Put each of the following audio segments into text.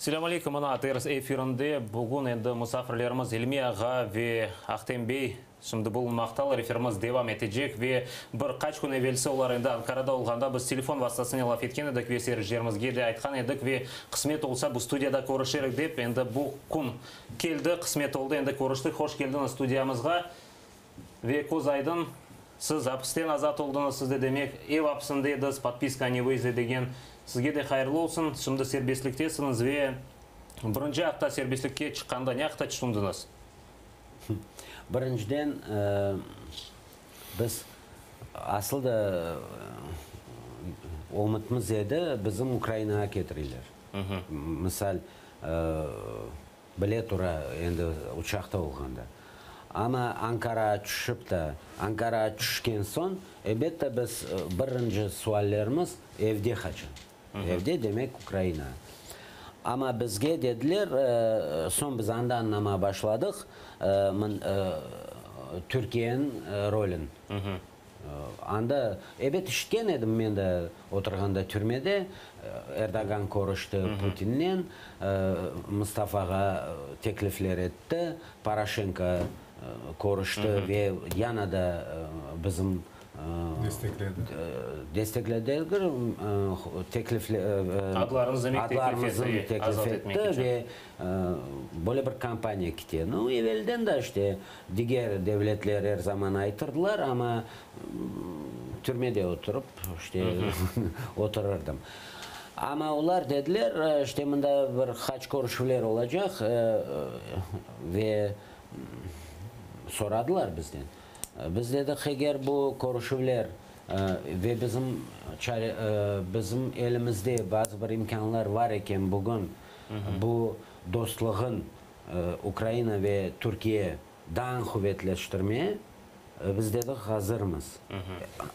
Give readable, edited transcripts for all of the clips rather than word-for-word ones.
Selâm aleyküm, mına ATR efirinde bugün endi musafirlerimiz İlmi ağa ve Ahtem bey şimdi bulunmaqtalar. Efirimiz devam etecek ve bir qaç kün evelsi olar endi Ankarada olğanda biz telefon vastasınen laf etken edik ve seyircilerimizge de aytqan edik ve qısmet olsa bu studiyada körüşerik dep, endi bu kün keldi, qısmet oldı, endi körüştik. Hoş keldiñiz studiyamızğa ve köz aydın, siz apisten azat oldıñız, siz de demek ev apsinde ediz, podpiska o nevyezde degen Sizge de hayırlı olsun. Şimdi serbestliktesiñiz ve birinci aqta serbestlikke çıqqanda ne aqta tüşündiñiz? Birinciden, biz asıl da ümütimiz edi, bizim Ukrainağa ketirirler. Misal, Bile tura, endi uçaqta olğanda. Amma Ankarağa tüşip de, Ankarağa tüşken soñ, elbette, biz birinci suallerimiz, evde qaçan? Evde, demek, Ukraina. Amma bizge dediler, soñ biz anda añlamağa başladıq, Türkiyeniñ rolün. Anda, ebet, işitken edim men de oturğanda türmede, Erdoğan körüşti Putinnen, Mustafağa teklifler etti, Poroşenko körüşti ve yana da bizim Destekledi. Destekledi degil, teklifle, Adlarınızı demek teklif etti, azat etmek içün. Ve böyle bir kampaniya kete. Nu, evelden de işte diger devletler er zaman aytırdılar, amma türmede oturıp, işte oturırdım. Amma olar dediler, işte mında bir qaç körüşüvler olacaq ve soradılar bizden. Biz dedik, eger bu körüşüvler ve bizim bizim elimizde bazı bir imkânlar var eken bugün, Bu dostluğın Ukraina ve Türkiye daa quvetleştirme, biz dedik, hazırmız.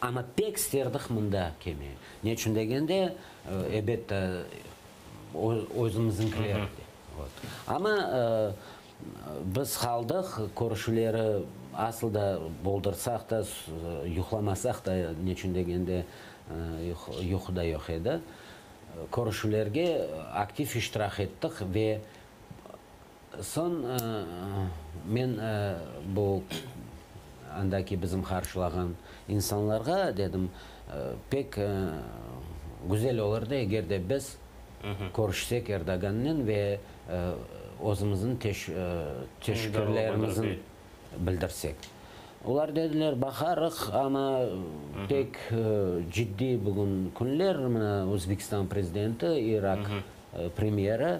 Amma pek isterdik mında kelmege. Ne içün degende, elbette, özümizniñkiler. Amma biz qaldıq, körüşüvleri asıl da boldırsaq da, yuqlamasaq da, ne içün degende, yuqu da yoq edi. Körüşüvlerge aktiv iştirak ettik ve soñ men bu andaki bizim qarşılağan insanlarğa dedim, pek güzel olurdı, eger de biz körüşsek Erdogannen ve özümizniñ teşekkürlerimizni bildirsek. Olar dediler, baqarıq, amma pek ciddiy bugün künler, mına Özbekistan prezidenti, İrak premyeri.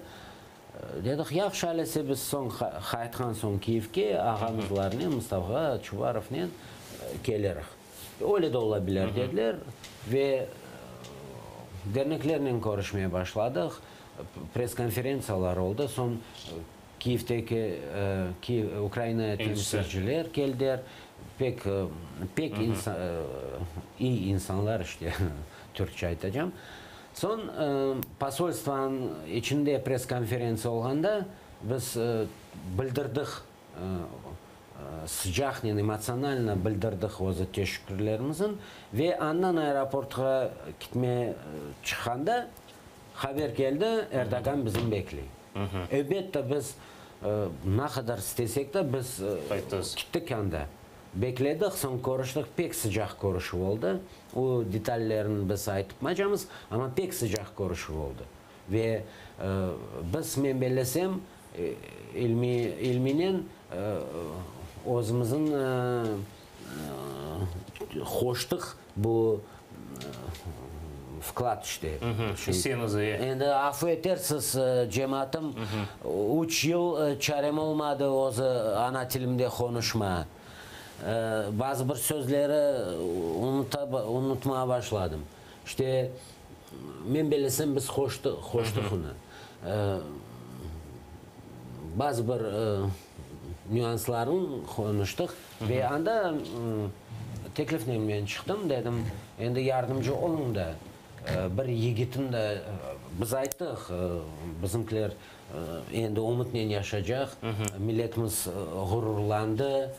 Dedik, yahşı, alese biz soñ qaytqan soñ Kiyevke ağamızlarnen, Mustafa Çubarovnen keleriq. Öyle de ola bilir, dediler ve derneklernen körüşmeye başladıq, press-konferentsiyalar oldı, soñ Kiyevdeki Ukraina temsilciler keldiler, pek pek iyi insanlar, işte, türkçe aytacam. Soñ posolstvanıñ içinde press-konferentsiya olğanda biz bildirdik, sıcaqnen, emotsionalno bildirdik özü teşekkürlerimizni ve andan aeroportqa kitme çıqqanda haber keldi, Erdogan bizni bekley. Elbette, biz ne qadar istesek de, biz kittik anda. Bekledik, soñ körüştik, pek sıcaq körüşüv oldı. O detallerini biz aytmacamız, amma pek sıcaq körüşüv oldı. Ve biz, men bellesem, İlmi, İlminen özümizniñ qoştıq bu vklad işte. Hissenizi. Endi afu etersiz, cemaatım, üç yıl çarem olmadı özü ana tilimde qonuşma. Bazı bir sözleri unutmağa başladım. İşte, men bellesem, biz qoştıq onı. Bazı bir nüanslarını qonuştıq ve anda teklifnen men çıqtım, dedim, endi yardımcı oluñ da, bir yigitin de, biz ayttıq, bizimkiler endi ümütnen yaşaycaq, milletimiz ğururlandı,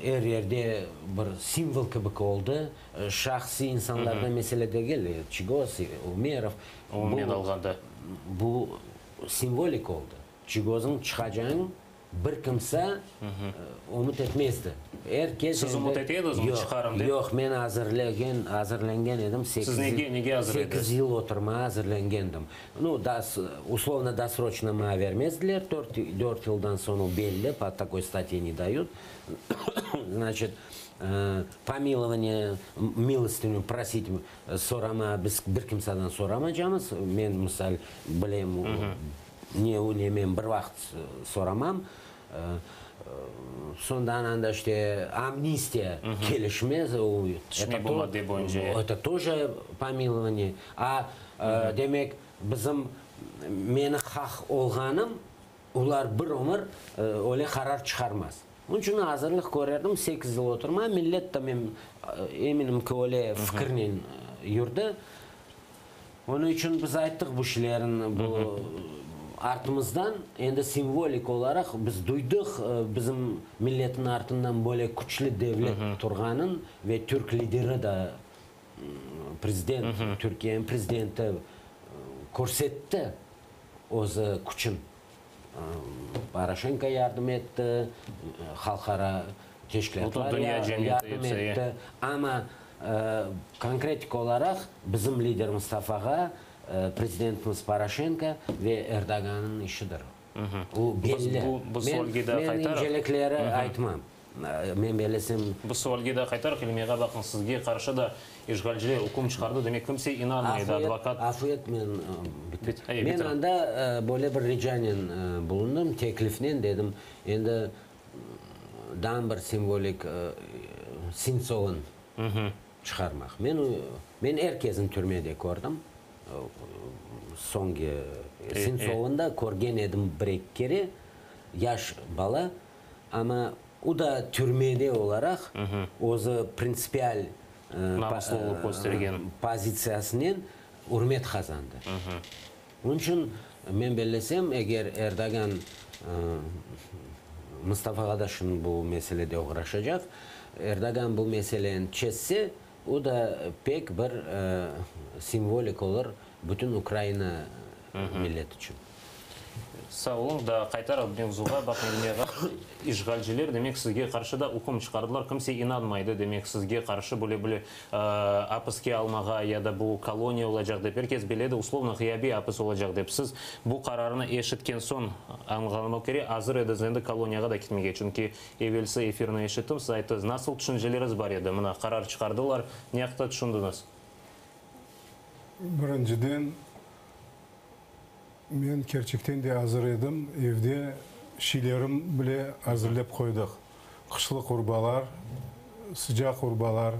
er yerde bir simvol kibi oldı, şahsiy insanlarda mesele degil, Çiygoz, Umerov, Umumen alğanda. Bu. simvolik oldı. Çiygozıñ çıqacağın bir kimse ümüt etmezdi. Er kes Siz endi ümüt ete ediñizmi, Yoq, çıqarım dep? yoq, men azırlegen, azırlengen edim, Siz sekiz nege, nege azır sekiz ediñiz? yıl oturmağa azırlengendim. Nu, da, uslovno dosroçno maña vermezdiler, dört, dört yıldan soñ o belli, po takoy statye ne dayut. Znaçit, pomilovание, milostinю prosit sorama, biz bir kimsadan soramacamız. Men, misal, bilem, ne o, ne men bir vaqıt soramam. Sondan anda işte amnistiya kelişmez, o, Tüşme bu madde boyunca. это тоже pomilovание. A, demek, bizim meni haq olğanım, olar bir ömür öyle qarar çıqarmaz. Onıñ içün azırlıq körerdim, 8 yıl oturma, millet de men eminim ki, öyle fikirnen yürdi. Onıñ içün biz ayttıq bu şeylerin bu artımızdan, endi simvolik olaraq biz duydıq bizim milletin artından böyle küçlü devlet turğanın ve türk lideri de prezident, Türkiyeniñ prezidenti körsetti özü küçün. Poroşenko yardım etti, halqara teşkilâtlar yardım etti. Amma konkretik olaraq bizim lider Mustafağa prezidentimiz Poroşenko ve Erdoğannıñ işidir. O belli. Men incelikleri aytmam. Men bellesem. Bu sualge daa qaytarıq, İlmiye ağa, baqıñ, sizge qarşı da işğalciler üküm çıqardı, demek kimse inanmay edi, advokat. Afu et, men bitir. Men anda böyle bir ricanen bulundım, teklifnen, dedim, endi daa bir simvolik Sentsovnı çıqarmaq. Men, men er kezni türmede kördim, soñki Sentsovnı da körgen edim bir-eki kere, yaş bala. Amma o da türmede olaraq özü printsipial Namuslı olıp köstergen. pozitsiyasınen ürmet qazandı. Onıñ içün men bellesem, eger Erdoğan Mustafağa da şimdi bu meselede oğraşacaq, Erdoğan bu meseleni çezse, o da pek bir simvolik olur bütün Ukraina milleti içün. Sağ oluñ. Daa qaytarıq mevzuğa. Baq, Melmiye ağa, işğalciler, demek, sizge qarşı da üküm çıqardılar. Kimse inanmaydı, demek, sizge qarşı böyle bile apiske almağa ya da bu koloniya olacaq dep. Er kes bile edi, uslovno, ğıyabiy apis olacaq dep. Siz bu qararnı eşitken soñ, añlağanıma köre, azır ediñiz endi koloniyağa da ketmege. Çünki evelsi efirni eşittim, siz ayttıñız, nasıl tüşünceleriñiz bar edi? Mına, qarar çıqardılar, ne aqta tüşündiñiz? Birinciden, Men kerçekten de azır edim, evde şiylerim bile azırlep qoydıq. Qışlıq urbalar, sıcaq urbalar,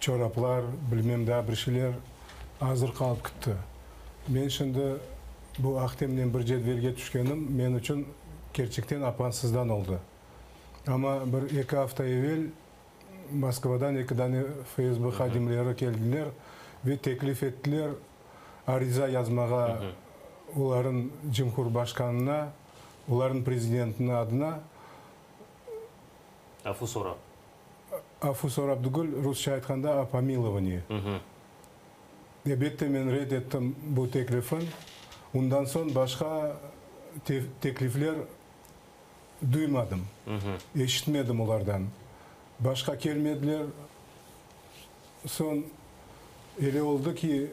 çoraplar, bilmem daa bir şeyler azır qalıp kitti. Men şimdi bu Ahtemnen bir cedvelge tüşkenim men içün kerçekten apansızdan oldı. Amma bir eki afta evel Moskvadan eki dane FSB hadimleri keldiler ve teklif ettiler, ariza yazmağa olarıñ cumhurbaşqanına, olarıñ prezidentiniñ adına. Afu sorap. Afu sorap tügül, rusça aytqanda, o pomilovanии. Elbette, men red ettim bu teklifin. Ondan soñ başqa teklifler duymadım, eşitmedim olardan. Başqa kelmediler. Soñ öyle oldı ki,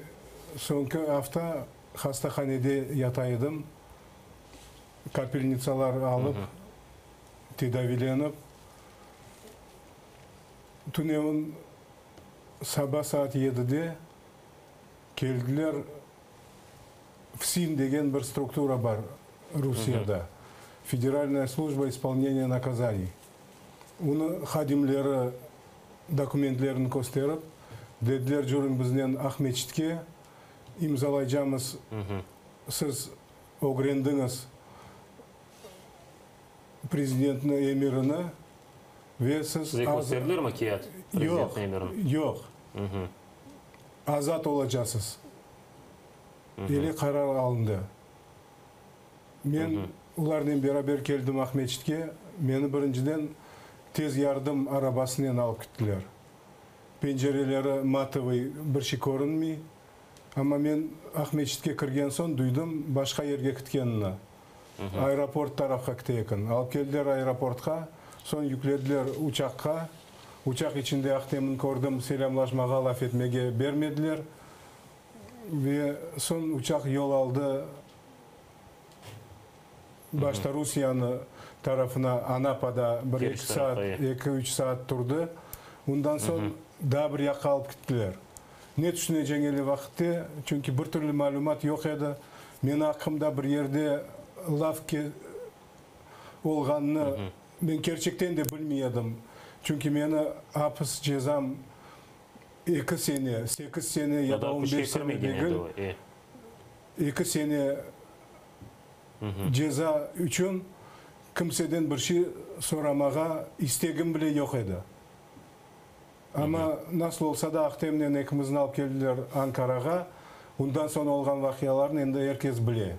soñki afta hastahanede yata edim, kapelnitsalar alıp, tedaviylenip, tünevin saba saat yedide keldiler, FSİN degen bir struktura bar Rusiyada, Federalnaya slujba ispolneniya nakazaniy. Onıñ hadimleri dokumentlerini kösterip, dediler, cürüñ biznen Aqmeçitke, imzalaycamız, siz ögrendiñiz prezidentniñ emirini ve siz. Size kösterdilermi kâğıt, prezidentniñ emirini? Yoq, yoq. Azat olacasız. Öyle qarar alındı. Men olarnen beraber keldim Aqmeçitke. Meni birinciden tez yardım arabasınen alıp kettiler. Pencereleri matovıy, bir şey körünmey. Amma men Aqmescitke kirgen soñ duydım, başqa yerge kitkenini. Aeroport tarafqa kite eken. Alıp keldiler aeroportqa, soñ yüklediler uçaqqa. Uçaq içinde Ahtemni kördim, selâmlaşmağa, laf etmege bermediler. Ve soñ uçaq yol aldı başta Rusiyanı tarafına, Anapada bir eki saat, eki-üç saat turdı. Ondan soñ daa bir yaqqa alıp kittiler. Ne tüşüneceñ ele vaqıtte, çünki bir türlü malümat yoq edi. Meni aqqımda bir yerde laf olğanını men kerçekten de bilmey edim. Çünki meni apis cezam eki sene, sekiz sene ya da on beş sene degil, eki sene ceza içün kimseden bir şey soramağa istegim bile yoq edi. Amma nasıl olsa da Ahtemnen ekimizni alıp keldiler Ankarağa. Bundan soñ olğan vaqialarnı endi er kes bile.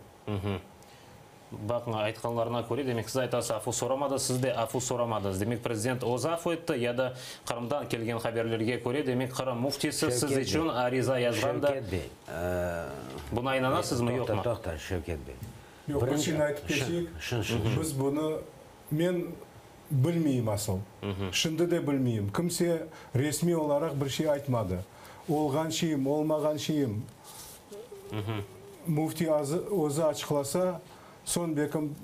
Baqıñ, aytqanlarına köre, demek, siz aytasız, afu soramadı, siz de afu soramadıñız. Demek, prezident özü afu etti ya da Qırımdan kelgen haberlerge köre, demek, Qırım müftisi siz içün ariza yazğan da. Şevket bey, Buna inanasızmı, yoqmı? Toqta, toqta, Şevket bey. Yoq, bir şeyni aytıp keçeyik. Biz bunı, men Bilmeyim asıl. Şimdi de bilmeyim. Kimse resmiy olaraq bir şey aytmadı. Olğan şeyim, olmağan şeyim, müfti özü açıqlasa, soñ belkim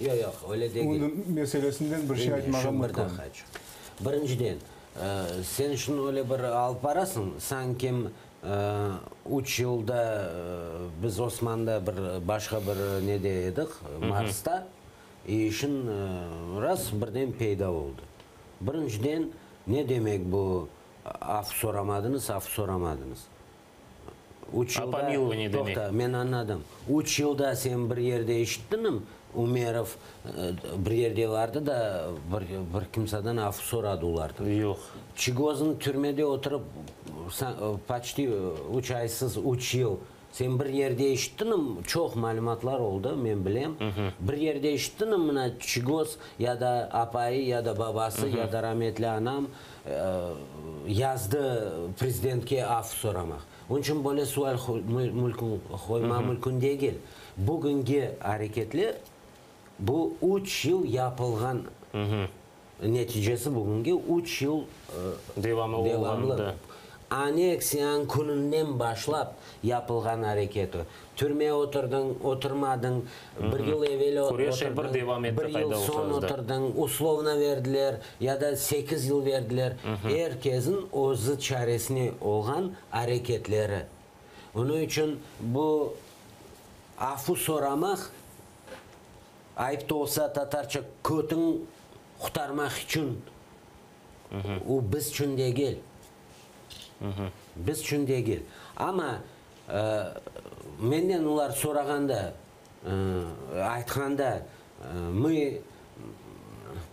Yoq, yoq, öyle degil. onıñ meselesinden bir şey aytmağa mümkün. Birinciden, sen şunı öyle bir alıp barasıñ, sanki üç yılda biz Osmanda bir başqa bir nede edik, Marsta. İşin rast birden peyda oldı. Birinciden, ne demek bu af soramadıñız, af soramadıñız? Üç yılda, Pomilovание demek. Toqta, men añladım. Üç yılda sen bir yerde eşittiñmi, Umerov bir yerde vardı da, bir bir kimsadan af soradı olardan? Yoq. Çiygozın türmede oturıp, poçti üç aysız üç yıl Sen bir yerde eşittiñmi, çoq malümatlar oldı, men bilem, bir yerde eşittiñmi, mına, Çiygoz ya da apayı, ya da babası, ya da rametli anam yazdı prezidentke af soramaq. Onıñ içün böyle sual qoyma mümkün degil. Bugünki areketler, bu üç yıl yapılğan, neticesi bugünki üç yıl devamlı aneksiyanıñ kününden başlap yapılğan areketi. Türmeye oturdıñ, oturmadıñ, bir yıl evel oturdıñ, bir yıl soñ oturdıñ, uslovno berdiler ya da sekiz yıl berdiler, er kesniñ özü çaresine olğan areketleri. Onıñ içün bu afu soramaq, Ayıp da olsa tatarça kötüñ qutarmaq içün, o biz içün degil. Biz içün degil. Amma menden olar sorağanda, aytqanda, mı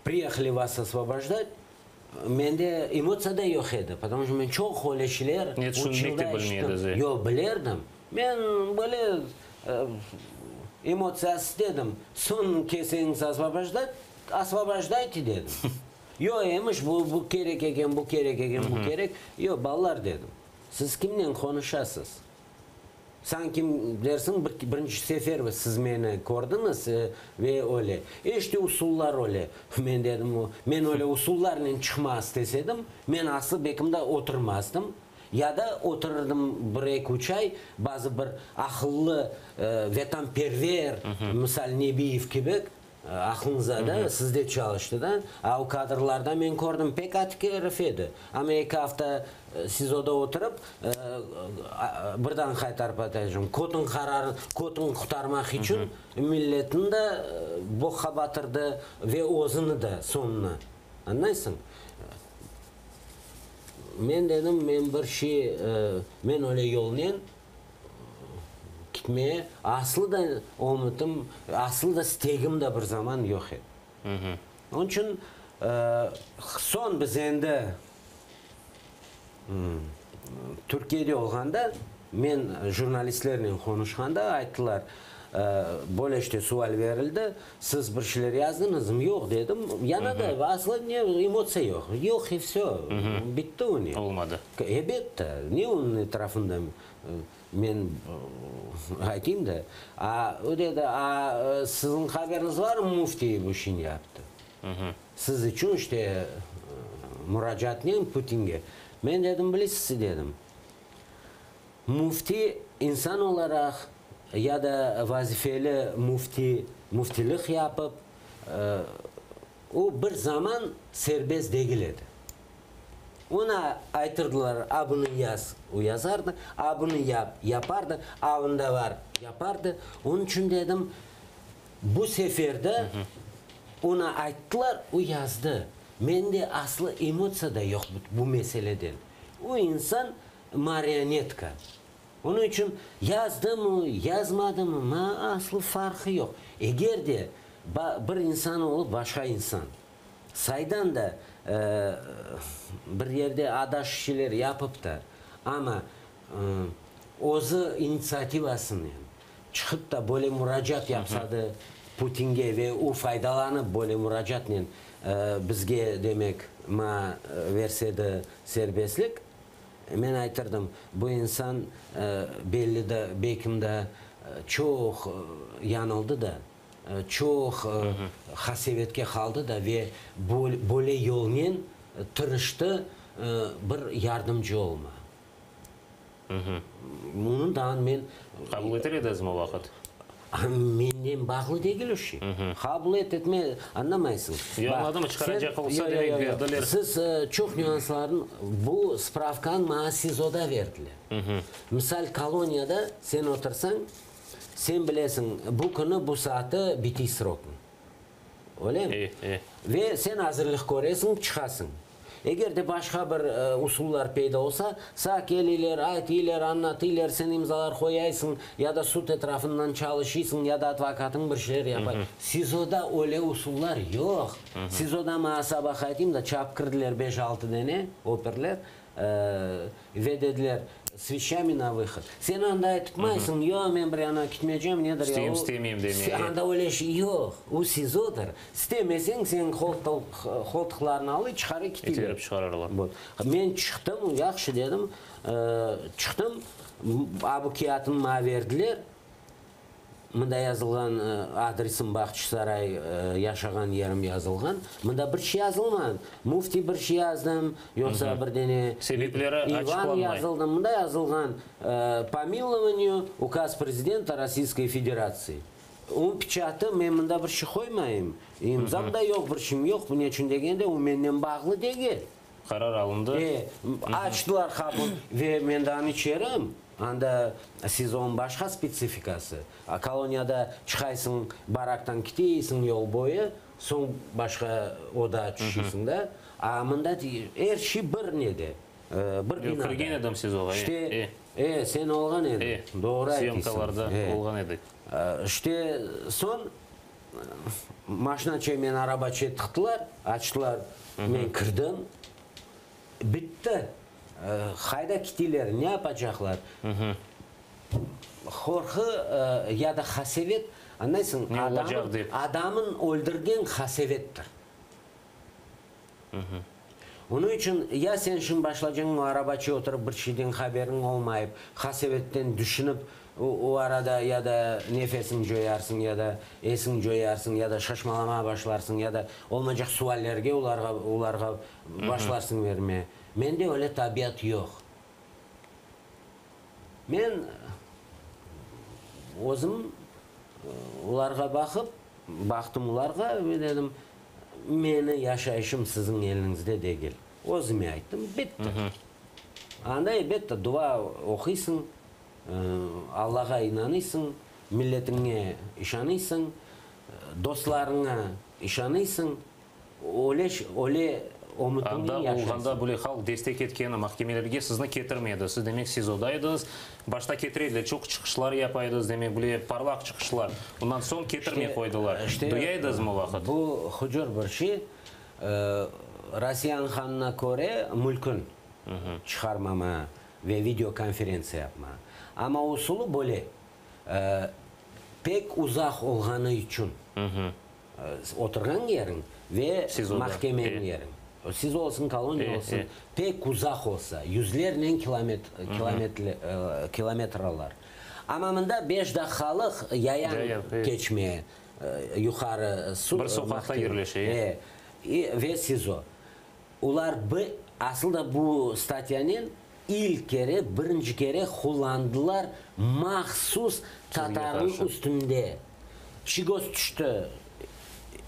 priyehali vas osvobojdat, mende emotsiya da yoq edi, potomu çto men çoq öyle şeyler Ne tüşünmek de bilmey ediñiz. Yoq, bilerdim. Men böyle emotsiyasız dedim, soñ kelseñiz osvobojdat, osvobojdayte dedim. Yoq emiş, bu bu kerek eken, bu kerek eken, bu kerek. Yoq, balalar dedim, siz kimnen qonuşasız? Sanki dersiñ bir birinci sefer siz meni kördiñiz ve öyle. İşte usullar öyle. Men dedim, men öyle usullarnen çıqmaq istesedim, men aslı bekim de oturmazdım. Ya da oturırdım bir eki-üç ay, bazı bir aqıllı vetanperver, misal Nebiyev kibi, aqlıñızda da, sizde çalıştı da, a o kadrlarda men kördim, pek atik erif edi. Amma eki afta SİZOda oturıp, birden qaytarıp atacağım. Kötüñ qarar, kötüñ qurtarmaq içün milletni de boqqa batırdı ve özüni de soñuna. Añlaysıñ? Men dedim, men bir şey, men öyle yolnen kitmeye aslı da ümütim, aslı da istegim de bir zaman yoq edi. Onıñ içün soñ biz endi Türkiyede olğanda, men jurnalistlernen qonuşqanda ayttılar. Böyle işte sual berildi, siz bir şeyler yazdıñızmı? Yoq, dedim. Yana da aslı ne, emotsiya yoq. Yoq i vsö, bitti o ne. Olmadı. Elbette, ne onıñ etrafında men aytayım da. A, o dedi, a siziñ haberiñiz barmı, müfti bu işni yaptı? Siz içün işte muracaatnen Putinge. Men dedim, bilesiz, dedim. Müfti insan olaraq ya da vazifeli müfti müftilik yapıp, o bir zaman serbest degil edi. Oña aytırdılar, a bunı yaz, o yazardı, a bunı yap, yapardı, a onda var, yapardı. Onıñ içün dedim, bu sefer de oña ayttılar, o yazdı. Mende aslı emotsiya da yoq bu meseleden. O insan marionetka. Onıñ içün yazdımı, yazmadımı, maña aslı farqı yoq. Eger de bir insan olıp başqa insan saydan da bir yerde adaş şeyler yapıp da, amma özü initsiativasınen çıqıp da böyle muracaat yapsadı Putinge ve o faydalanıp böyle muracaatnen bizge demek maña versedi serbestlik, Men aytırdım, bu insan belli de, belkim de, çoq yanıldı da, çoq qasevetke qaldı da ve böyle yolnen tırıştı bir yardımcı olma. Bunı daa men. Qabul eter ediñizmi o vaqıt? Menden bağlı degil o şey. Qabul et, etme, añlamaysıñ. Yoq, añladım, çıqaracaq olsa, demek, berdiler. Siz çoq nüanslarnı, bu spravkanı maña SİZOda berdiler. Misal, koloniyada sen otursañ, sen bilesiñ, bu künü, bu saatı bitiy srokıñ. Öylemi? Ve sen azırlıq köresiñ, çıqasıñ. Eger de başqa bir usullar peyda olsa, sağa keliyler, aytıyler, añlatıyler, sen imzalar qoyaysıñ, ya da sud etrafından çalışıysıñ, ya da advokatıñ bir şeyler yapay. SİZOda öyle usullar yoq. SİZOda maña sabah aytayım da, çapıp kirdiler beş-altı dene operler, Ve dediler, s veşçami na vıhod. Sen anda aytmaysıñ, yoq, men bir yana kitmeycem, nedir ya. İsteyim, istemeyim demeye. Anda öyle şey yoq. O SİZOdır. İstemeseñ, seniñ qoltuqlarını alıp çıqarıp kiteler. İterip çıqarırlar. Men çıqtım, yahşı dedim, çıqtım, a bu kâğıtnı maña berdiler. Mında yazılğan adresim Bağçasaray, yaşağan yerim yazılğan. Mında bir şey yazılmağan. Müfti bir şey yazdım, yoqsa bir dene Sebepleri İvan açıqlanmay. yazıldı. Mında yazılğan Pomilovanию, ukaz prezidenta Rossiyskoy Federatsii. Onıñ peçatı, men mında bir şey qoymayım. İmzam da yoq, bir şeyim yoq. Ne içün degende, o mennen bağlı degil. Qarar alındı. E, açtılar qapı ve men daa içerim. Anda SİZOnıñ başqa spetsifikası. Koloniyada çıqaysıñ, baraktan kiteysiñ yol boyu, soñ başqa oda tüşüsiñ da. A mında er şey bir nede, bir binada. Kirgen edim SİZOğa, e. İşte, e, sen olğan ediñ, E, doğru aytısıñ. Syomkalarda olğan edik. İşte, soñ Maşinaçe meni arabaçe tıqtılar, açtılar, men kirdim. Bitti. Qayda kitiler, ne yapacaqlar? Qorqu ya da qasevet, añlaysıñ, adamın öldürgen qasevettir. Onıñ içün ya sen şimdi başlacañ o arabaçe oturıp bir şeyden haberiñ olmayıp, qasevetten düşünip, o arada ya da nefesiñ coyarsıñ, ya da esiñ coyarsıñ, ya da şaşmalamağa başlarsıñ, ya da olmaycaq suallerge olarğa olarğa başlarsıñ vermeye. Mende öyle tabiat yoq. Men özüm olarğa baqıp, baqtım olarğa ve dedim, Meni yaşayışım siziñ eliñizde degil. Özüme ayttım, bitti. Anda, elbette, dua oquysıñ, Allağa inanıysıñ, milletiñe işanıysıñ, dostlarıña işanıysıñ. Öyle, öyle ümütüñnen Anda yaşaysıñ. olğanda bile halq destek etkeni mahkemelerge sizni ketirmedi. Siz, demek, SİZOda ediñiz. Başta ketire ediler, çoq çıqışlar yapa ediñiz, demek, bile parlaq çıqışlar. Ondan soñ ketirmey qoydılar. Duya ediñizmi o vaqıt? Bu hucur bir şey. Rossiyanıñ qanunına köre, mülkün çıqarmama ve videokonferentsiya yapma. Amma usulı böyle. Pek uzaq olğanı içün oturğan yeriñ ve mahkemeniñ yeriñ, SİZO olsun, koloniya olsun, pek uzaq olsa, yüzlernen kilometralar. Amma mında beş daqqalıq yayan keçme yuqarı Bir soqaqta yerleşe. Ve SİZO. Olar asıl da bu statyanen ilk kere, birinci kere qullandılar mahsus tatarnıñ üstünde. Çiygoz tüşti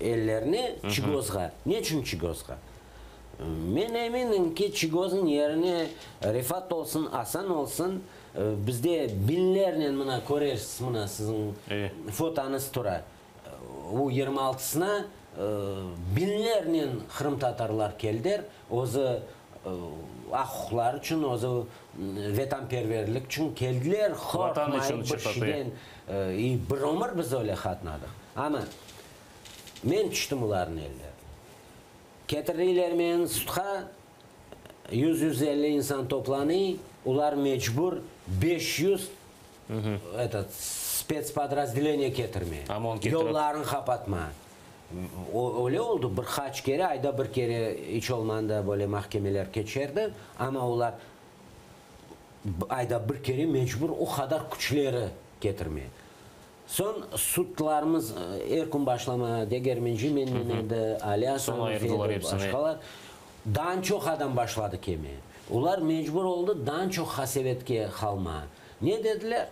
ellerine, Çiygozğa. Ne içün Çiygozğa? Men eminim ki, Çiygoznıñ yerine Refat olsun, Asan olsun, bizde biñlernen mına körersiz, mına siziñ fotoñız tura. O yirmi altısına biñlernen qırımtatarlar keldiler, özü aq-uquqları içün, özü vetanperverlik içün keldiler, qorqmayıp bir şeyden, bir ömür biz öyle qatnadıq. Amma men tüştim olarnıñ ellerine. Ketirdiler meni sudqa, yüz-yüz elli insan toplanıy, olar mecbur 500 Etot, spetspodrazdeleniye ketirme, yollarını qapatma. Öyle oldı, bir qaç kere, ayda bir kere iç olmağanda böyle mahkemeler keçerdi, amma olar ayda bir kere mecbur o qadar küçleri ketirme. Soñ sudlarımız er kün başlama, Degermenci mennen edi, Ali Asanov edi, başqalar. Daa çoq adam başladı kelmeye. Olar mecbur oldı daa çoq qasevetke qalmağa. Ne dediler?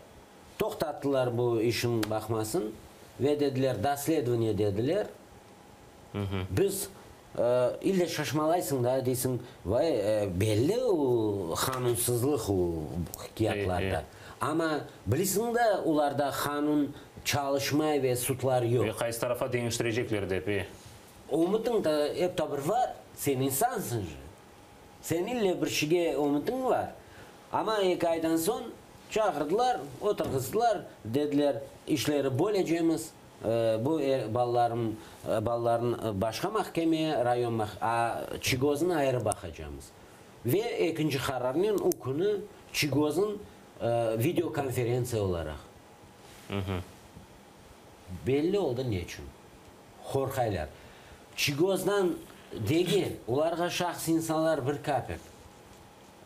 Toqtattılar bu işin baqmasın ve dediler, dosledovaniye dediler. Biz ille şaşmalaysıñ da, deysiñ, vay, belli o qanunsızlıq o hikâyatlarda. Amma bilisiñ da, olarda qanun çalışmay ve sudlar yoq. Ve qaysı tarafa deñiştirecekler dep, e. Ümütiñ da ep ta bir var, sen insansıñ je. Sen ille bir şige ümütiñ bar. Amma eki aydan soñ çağırdılar, oturğızdılar, dediler, işleri bölecemiz, bu balalarım, balaların başqa mahkemeye, rayon mah, a Çiygoznı ayrı baqacamız. Ve ekinci qararnen o künü Çiygoznıñ videokonferentsiya olaraq. Belli oldı neçün. Qorqaylar. Çiygozdan degil, olarğa şahs insanlar bir kapik.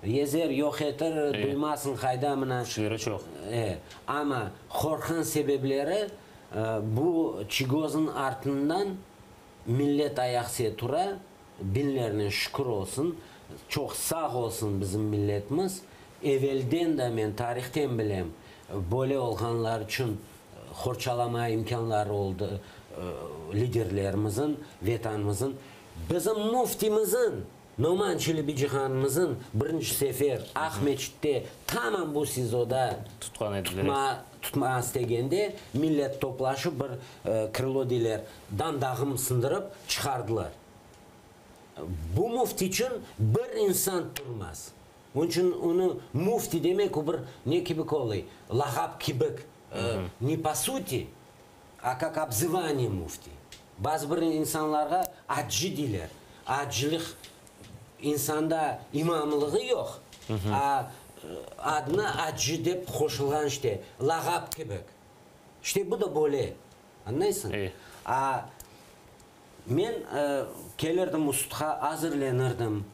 Ezer, yoq etir, duymasıñ qayda mına. Küçleri çoq. E, amma qorqqan sebepleri, bu Çiygoznıñ artından millet ayaqse tura, biñlernen şükür olsun, çoq sağ olsun bizim milletimiz. Evelden de men tarihten bilem, böyle olğanlar içün qorçalama imkânları oldı liderlerimizin, Vetanımızın. Bizim müftimizin, Noman Çelebicihanımızın birinci sefer Aqmeçitte tamam bu SİZOda Tutqan ediler. tutma, tutmağa istegende millet toplaşıp bir krılo deyler, dandağım sındırıp çıqardılar. Bu müfti içün bir insan turmaz. Onıñ içün onı müfti demek o bir ne kibik olıy, lağap kibik, ne po suti, a kak obzıvaniye müfti. Bazı bir insanlarğa acı deyler. Acılıq insanda imamlığı yoq, a adına acı dep qoşulğan işte, lağap kibik. İşte bu da böyle, añlaysıñ? A Men kelirdim ustqa, azırlenirdim.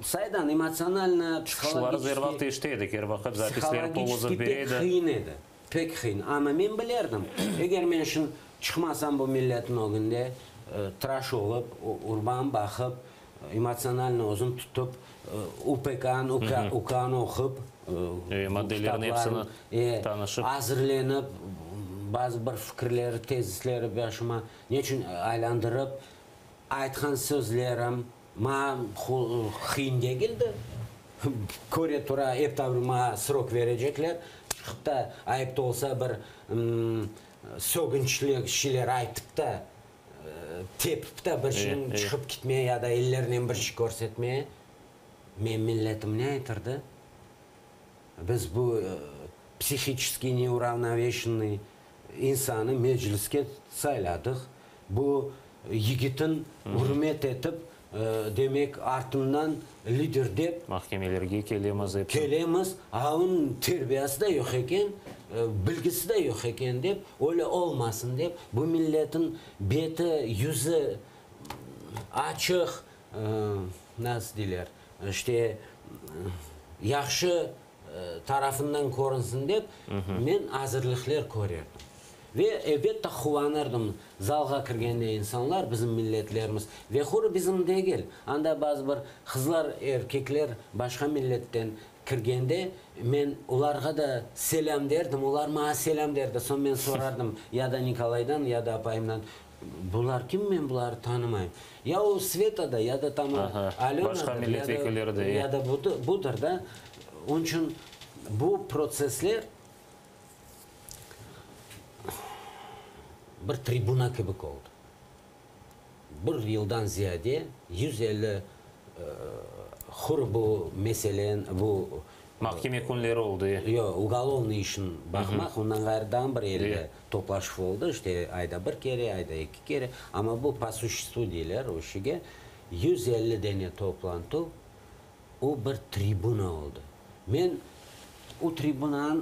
Saydan, emotsionalno, Çıqışlarıñız er vaqıt eşite edik, er vaqıt zapisleri Polozov psihologiçeskiy bere pek edi. qıyın edi, pek qıyın. Amma men bilerdim, eger men şimdi çıqmasam bu milletniñ ögünde, tıraş olıp, urbamı baqıp, emotsionalno özüm tutıp, UPK-nı, UK-nı oqup, Maddelerin hepsini tanışıp. Azırlenip, bazı bir fikirleri, tezisleri başıma neçün aylandırıp, aytqan sözlerim maña qıyın degildi. Köre tura, ep tabi maña srok verecekler. Çıqıp da, ayıp da olsa bir sögünçli şeyler aytıp da, tepip da bir şeyniñ çıqıp kitmeye ya da ellerinen bir şey körsetmeye. Men milletim ne aytırdı? Biz bu psihiçeskiy neuravnoveşennıy insanı mecliske sayladıq. Bu yigitin ürmet etip, demek, artından lider dep. Mahkemelerge kelemiz episi. Kelemiz, a onıñ terbiyası da yoq eken. bilgisi de yoq eken dep, öyle olmasın dep, bu milletin beti, yüzü açıq, nasıl deyler, işte, yahşı tarafından körünsin dep, men azırlıqler körerdim. Ve, elbette, quvanırdım, zalğa kirgende insanlar, bizim milletlerimiz, ve quru bizim degil, anda bazı bir qızlar, erkekler başqa milletten kirgende, men olarğa da selâm derdim, olar maña selâm derdi. Soñ men sorardım, ya da Nikolaydan, ya da apayımdan, bular kim, men bularnı tanımayım. Ya o Sveta da, ya da tam Alönadır, ya da budır da. Onıñ içün bu protsessler bir tribuna kibik oldı. Bir yıldan ziyade 150 hur bu meselen, bu Mahkeme künleri oldı. Yoq, ugolovnıy işin baqmaq, ondan ğayrı daa bir 50 toplaşuv oldı, işte ayda bir kere, ayda eki kere, amma bu po suşestvu deyler o işige, 150 dene toplantuv, o bir tribuna oldı. Men o tribunanıñ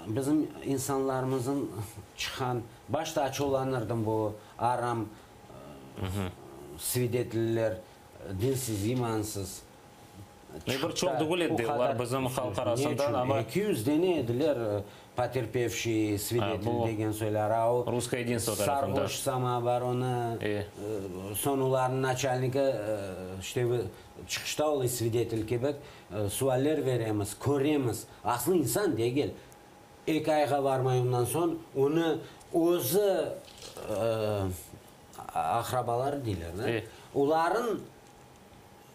bizim insanlarımızın çıqqan, başta açuvlanırdım bu aram svidetliler, dinsiz, imansız. Ne bir çoq degil edi olar bizim halq arasından, amma. 200 dene ediler poterpevşiy svidetel degen soylar, a o Russkoye yedinstvo tarafından. Sarhoş samooborona, soñ olarnıñ naçalniki işte çıqışta ola svidetel kibi, sualler veremiz, köremiz, aslı insan degil. Eki ayğa varmay ondan soñ onı özü aqrabaları deyler, ne? Olarnıñ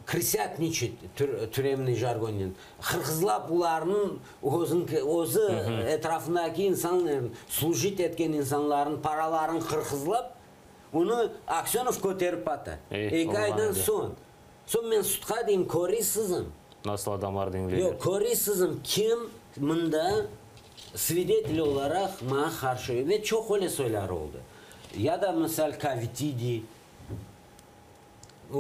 Krısâtniçit, türemniy jargonnen, hırqızlap olarnıñ özü etrafındaki insanların, slujit etken insanların paraların qırqızlap, onı Aksönov köterip ata. Eki aydan soñ. Soñ men sudqa deyim, körüysizim. Nasıl adamlar diñleyler? Yoq, körüysizim, kim mında svidetel olaraq maña qarşı, ve çoq öyle soyları oldı. Ya da, misal, Kovitidi. O,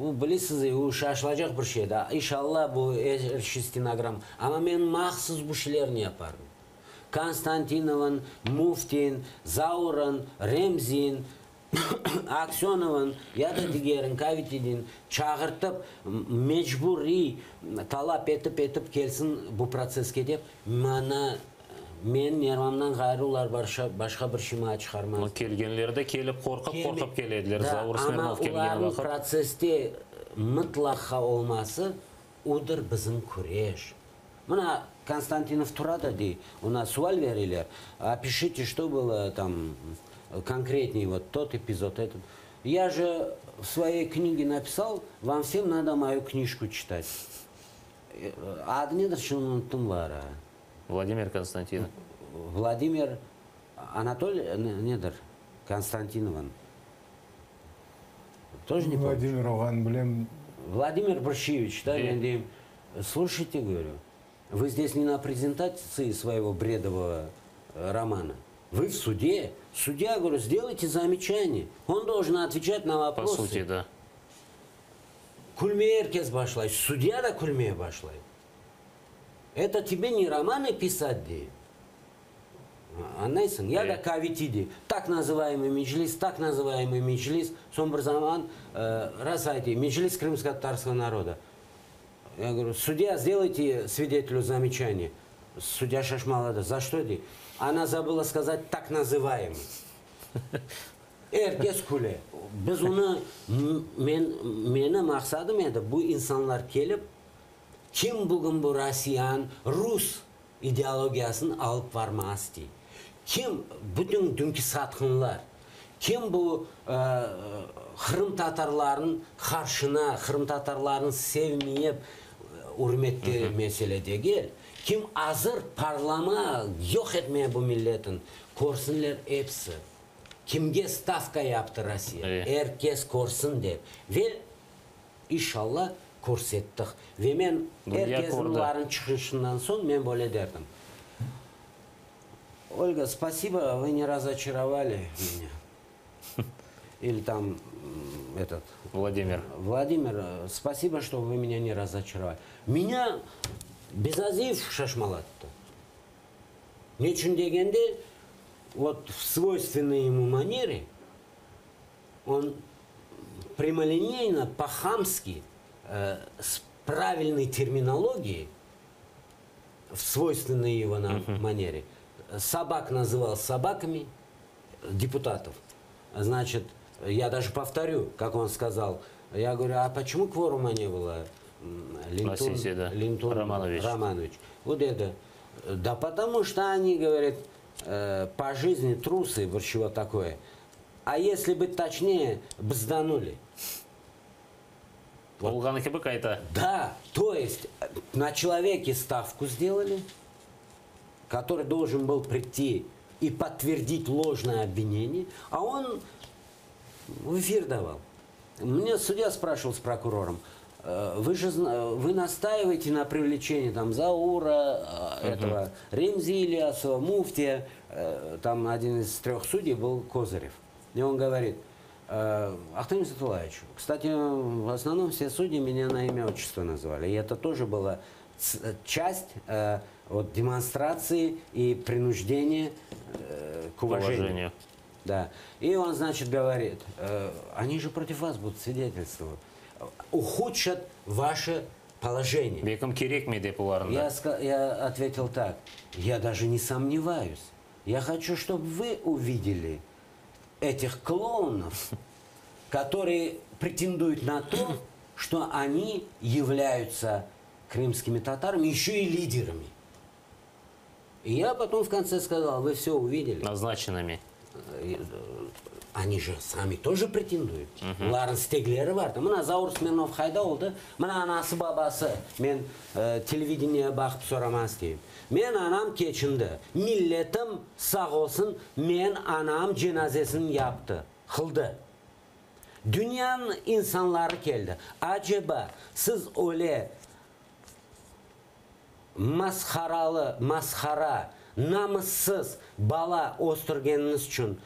o, bilesiz, o şaşılacaq bir şey da. İnşallah, bu er şey stenogram. Amma men mahsus bu şeylerni yaparım. Konstantinovın, Müftin, Zaurın, Remzin, Aksönovın ya da digerin, Kovitidin çağırtıp, mecburiy talap etip-etip kelsin bu protsesske dep, mana Men nervamdan ğayrı olar başqa bir şey maña çıqarmaz. Amma kelgenleri de kelip qorqıp-qorqıp kele ediler, Zaur Smirnov kelgen vaqıt. Amma olarnıñ protsesste mıtlaqqa olması, odır bizim küreş. Mına, Konstantinov tura da dey, ona sual bereler, opişite, çto bylo tam konkretney, vot tot epizod, etot. Ya je v svoyey knige napisal, vam vsem nado moyu knijku çitat. Adı nedir, şimdi unuttım var. Vladimir Konstantinov. Vladimir Anatoliy nedir? Konstantinovın. Тоже не помнишь? Vladimir olğanın bilem. Vladimir Brşeviç, da, men deyim, слушайте, говорю, вы здесь не на презентации своего бредового романа. Вы в суде. Судья, говорю, сделайте замечание. Он должен отвечать на вопросы. По сути, да. Külmeye er kes başlay, sudya da külmeye başlay. Это тебе не романы pisat, dey. Añlaysıñ? Ya da Kovitidi, tak nazıvaemıy Meclis, tak nazıvaemıy Meclis, soñ bir zaman ras aytay, Meclis krımsko-tatarskogo naroda. Ya govorю, sudya, сделайте svidetelю zamечание. Sudya şaşmaladı, za çto, dey. Ona zabıla skazat tak nazıvaemıy. Er kes küle. Biz onı, men, menim maqsadım edi, bu insanlar kelip, Kim bugün bu Rossiyanıñ rus ideologiyasını alıp varmağa istey? Kim bütün dünki satqınlar? Kim bu qırımtatarlarnıñ qarşına, qırımtatarlarnı sevmeyip, ürmette mesele degil, kim azır parlama, yoq etmeye bu milletin, körsinler episi. Kimge stavka yaptı Rossiya, er kes körsin dep. Ve İnşalla, körsettik. Ve men er kesniñ olarnıñ çıqışından soñ men böyle derdim, Olga, spasibo, vı ne razoçarovali menya. İli tam, etot. Vladimir. Vladimir, spasibo, çto vı menya ne razoçarovali. Menya Bezaziyev şaşmalattı. Neçün degende, vot v svoyственной ему manere on prямолинейно, по-хамски, с правильной терминологией, в свойственной его нам манере, собак называл собаками, депутатов. Значит, я даже повторю, как он сказал. Я говорю, а почему кворума не было? Линтун, сессии, да. Линтун Романович. Романович. Вот это. Да потому что они, говорит, по жизни трусы, вот чего такое. А если быть точнее, бзданули. Olğanı kibi qayta. Да, то есть на человеке ставку сделали, который должен был прийти и подтвердить ложное обвинение, а он в эфир давал. Мне судья спрашивал с прокурором, вы же вы настаиваете на привлечении там Заура, этого Ремзи Ильясова, Муфтия, там один из трех судей был Козырев. И он говорит, Ахтем Сатулаевич, кстати, в основном все судьи меня на имя отчество называли. И это тоже была часть вот, демонстрации и принуждения к уважению. Уважению. Да. И он, значит, говорит, они же против вас будут свидетельствовать. Ухудшат ваше положение. Belkim kerekmi dep olarnı. Я ответил так, я даже не сомневаюсь. Я хочу, чтобы вы увидели этих клоунов, которые претендуют на то, что они являются крымскими татарами, еще и лидерами. И я потом в конце сказал, вы все увидели. Назначенными. Они же сами тоже претендуют. Olarnıñ istekleri bar. Mına Zaur Smirnov qayda oldı. Mına anası babası. Men televideniye baqıp soramaz deyim. Men anam keçindi. Milletim sağ olsun men anam cenazesini yaptı. Qıldı. Dünyanıñ insanları keldi. Aceba siz öyle masharalı, mashara, namıssız bala östürgeniñiz içün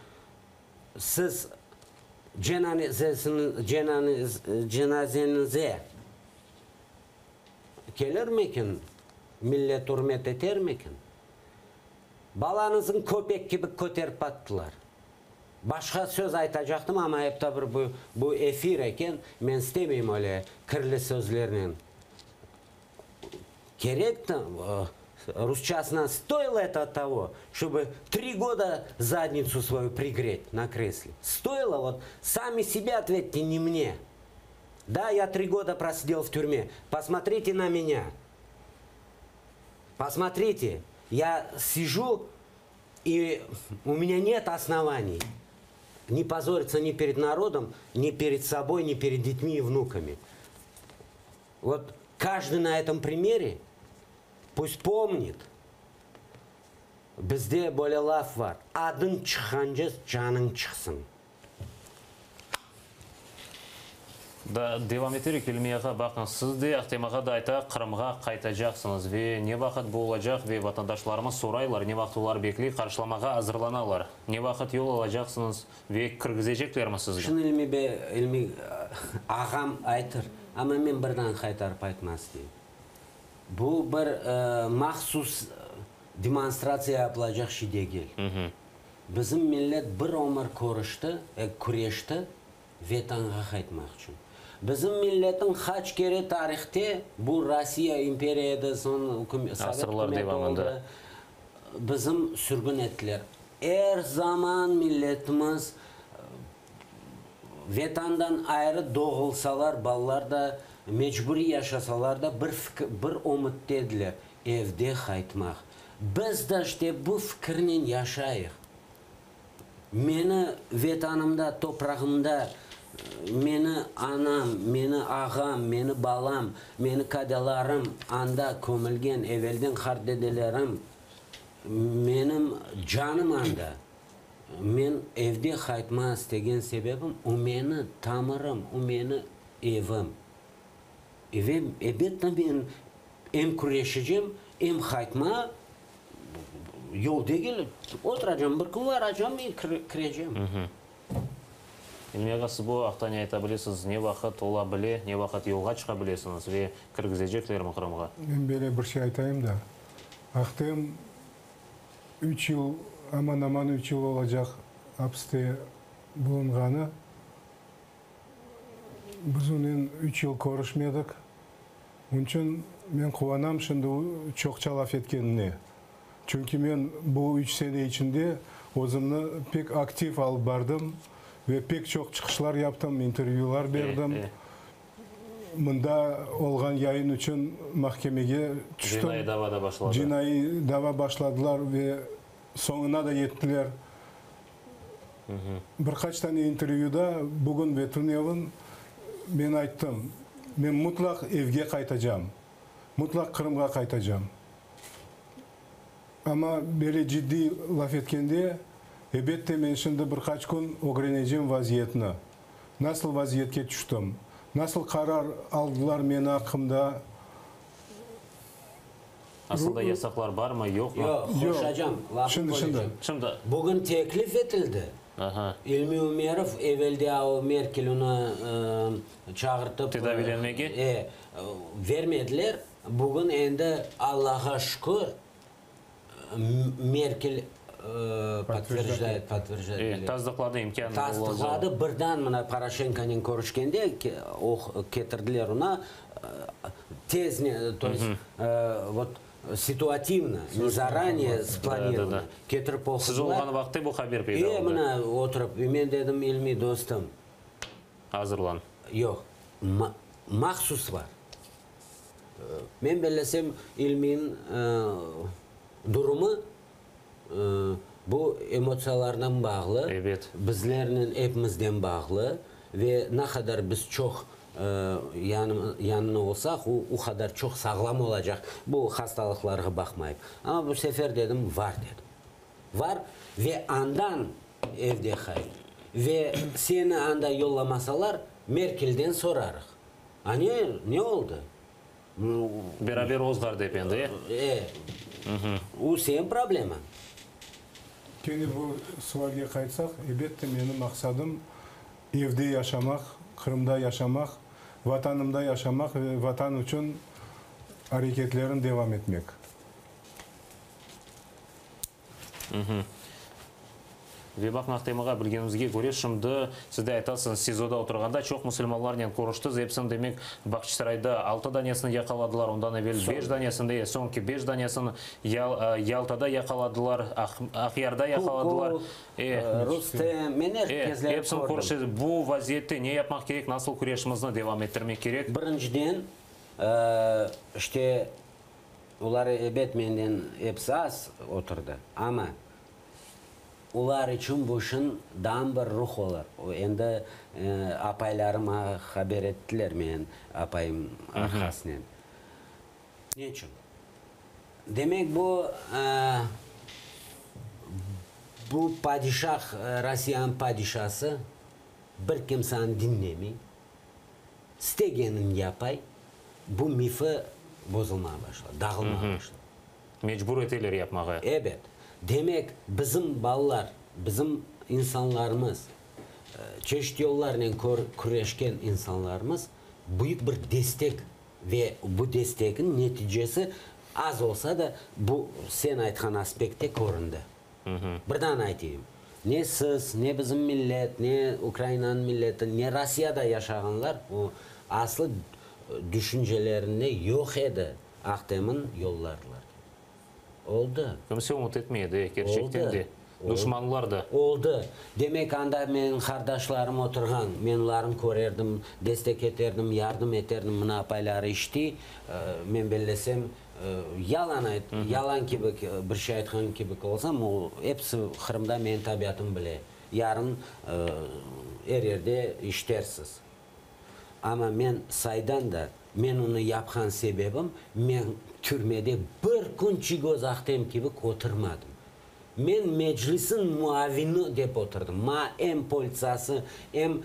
siz cenazeñize kelirmeken, millet ürmet etermeken? Balañıznı köpek kibi köterip attılar. Başqa söz aytacaqtım, amma ep de bir bu, bu efir eken, men istemeyim öyle kirli sözlernen. Kerek rusçasına стоило это того, чтобы 3 года задницу свою пригреть на кресле? Стоило? Вот сами себе ответьте, не мне. Да, я 3 года просидел в тюрьме. Посмотрите на меня. Посмотрите, я сижу, и у меня нет оснований не позориться ни перед народом, ни перед собой, ни перед детьми и внуками. Вот каждый на этом примере пусть помнит, bizde böyle laf bar, adıñ çıqqance canıñ çıqsın. Da, devam eterek, İlmi ağa, baqıñız, siz de, Ahtem ağa da ayta, Qırımğa qaytacaqsıñız. Ve ne vaqıt bu olacaq ve vatandaşlarımız soraylar, ne vaqıt olar bekley, qarşılamağa azırlanalar. Ne vaqıt yol alacaqsıñız ve kirgizeceklermi sizni? Şunı İlmi bey, İlmi ağam aytır, amma men birden qaytarıp aytmaz deyim. Bu bir mahsus demonstratsiya yapılacaq şey degil. Bizim millet bir ömür körüşti, küreşti Vetanğa qaytmaq içün. Bizim milletniñ qaç kere tarihte, bu Rossiya imperiya edi, soñ Sovet ükümeti oldı, bizim sürgün ettiler. Er zaman milletimiz Vetandan ayrı doğulsalar, balalar da mecburiy yaşasalar da bir bir ümütte ediler, evde qaytmaq. Biz de işte bu fikirnen yaşayıq. Meni Vetanımda, toprağımda, meni anam, meni ağam, meni balam, meni kadalarım anda kömülgen, evelden qartdedelerim, menim canım anda. Men evde qaytma istegen sebebim, o meni tamırım, o meni evim. Ve, elbette, men em küreşecem, em qaytma, yol degil, oturacam, bir kün varacam ve kirecem. İlmi ağa, siz bu aqta ne ayta bilesiñiz? Ne vaqıt ola bile, ne vaqıt yolğa çıqa bilesiñiz ve kirgizeceklermi Qırımğa? Men böyle bir şey aytayım da, Ahtem. Üç yıl, aman-aman üç yıl olacaq apiste bulunğanı. Biz onen üç yıl körüşmedik. Onıñ içün men quvanam şimdi o çoqça laf etkenine. Çünki men bu üç sene içinde özümni pek aktiv alıp bardım ve pek çoq çıqışlar yaptım, intervyular berdim. Mında olğan yayın içün mahkemege tüştim. Cinaiy dava da başladı. Cinaiy dava başladılar ve soñuna da yettiler. Bir qaç tane intervyuda bugün ve tünevin men ayttım, men mutlaq evge qaytacam, mutlaq Qırımğa qaytacam. Amma böyle ciddiy laf etkende, ebette, men şimdi bir qaç kün ögrenecem vaziyetni. Nasıl vaziyetke tüştim? Nasıl qarar aldılar meni aqqımda? Aslında yasaqlar barmı, yoqmı? Yoq, hoş acam, lafım böleceğim. Şimdi. Bugün teklif etildi. İlmi Ümerov evelde o Merkel onı çağırtıp. Tedaviylenmege? E, vermediler. Bugün endi Allağa şükür, Merkel podtverjdaet, podtverjdaet. E, tasdıqladı imkân. Tasdıqladı, birden mına Poroşenkonen körüşkende, o ketirdiler ona, tez, to est, vot, situativno, ne zaraniye splanirovano, ketirip oqudılar. Siz olğan vaqıtte bu haber peyda oldı. E, mına oturıp, men dedim, İlmi dostum. Azırlan. Yoq, mahsus bar. Men bellesem, İlminiñ durumı bu emotsiyalarnen bağlı, bizlernen epimizden bağlı ve ne qadar biz çoq yanına olsaq, o, o qadar çoq sağlam olacaq, bu hastalıqlarğa baqmayıp. Amma bu sefer dedim, var dedim. Var ve andan evde qayt. Ve seni anda yollamasalar, Merkelden sorarıq. A ne, ne oldı? Beraber ozğar dep endi, e? E. O seniñ problemañ. Kene bu sualge qaytsaq, ebette, menim maqsadım evde yaşamaq, Qırımda yaşamaq, Vatanımda yaşamaq ve Vatan içün areketlerini devam etmek. Ve baq, Ahtem ağa, bilgenimizge köre, şimdi siz de aytasıñız, SİZOda oturğanda çoq musulmanlarnen körüştiz, episini, demek, Bağçasarayda altı danesini yaqaladılar, ondan evel beş danesini, e, soñki beş danesini Yaltada yaqaladılar, Aqyarda yaqaladılar. E, Rustem, men er kezleri kördim. Episini körüştiz. Bu vaziyette ne yapmaq kerek, nasıl küreşimizni devam ettirmek kerek? Birinciden, işte, Olar, ebet, menden episi az oturdı, amma olar içün bu şın dam bir ruh olur. Endi apayları maña haber ettiler, men apayım arqasınen. Neçün? Demek, bu, bu padişah, Rossiyanıñ padişası bir kimseni diñlemey. İstegenin yapay, bu mifi bozulmağa başladı, dağılmağa başladı. Mecbur eteler yapmağa. Ebet. Demek, bizim balalar, bizim insanlarımız, çeşit yollarnen küreşken insanlarımız büyük bir destek ve bu destekniñ neticesi az olsa da, bu sen aytqan aspektte köründi. Birden aytayım, ne siz, ne bizim millet, ne Ukrainanıñ milleti, ne Rossiyada yaşağanlar, o, aslı düşüncelerinde yoq edi Ahtem'in yollardılar. Oldı. Kimse ümüt etmey edi, kerçekten de. Duşmanlar da. Oldı. Demek, anda menim qardaşlarım oturğan, men olarnı körerdim, destek eterdim, yardım eterdim, mına apayları iştiy, men bellesem, Yalan ayt, yalan kibi bir şey aytqan kibi olsam, o episi Qırımda menim tabiatımı bile. Yarın er yerde işitersiz. Amma men saydan da, men onı yapqan sebebim, men türmede bir kün Çiygoz Ahtem kibi oturmadım. Men Meclisniñ muavini dep oturdım. Maña em politsiyası, em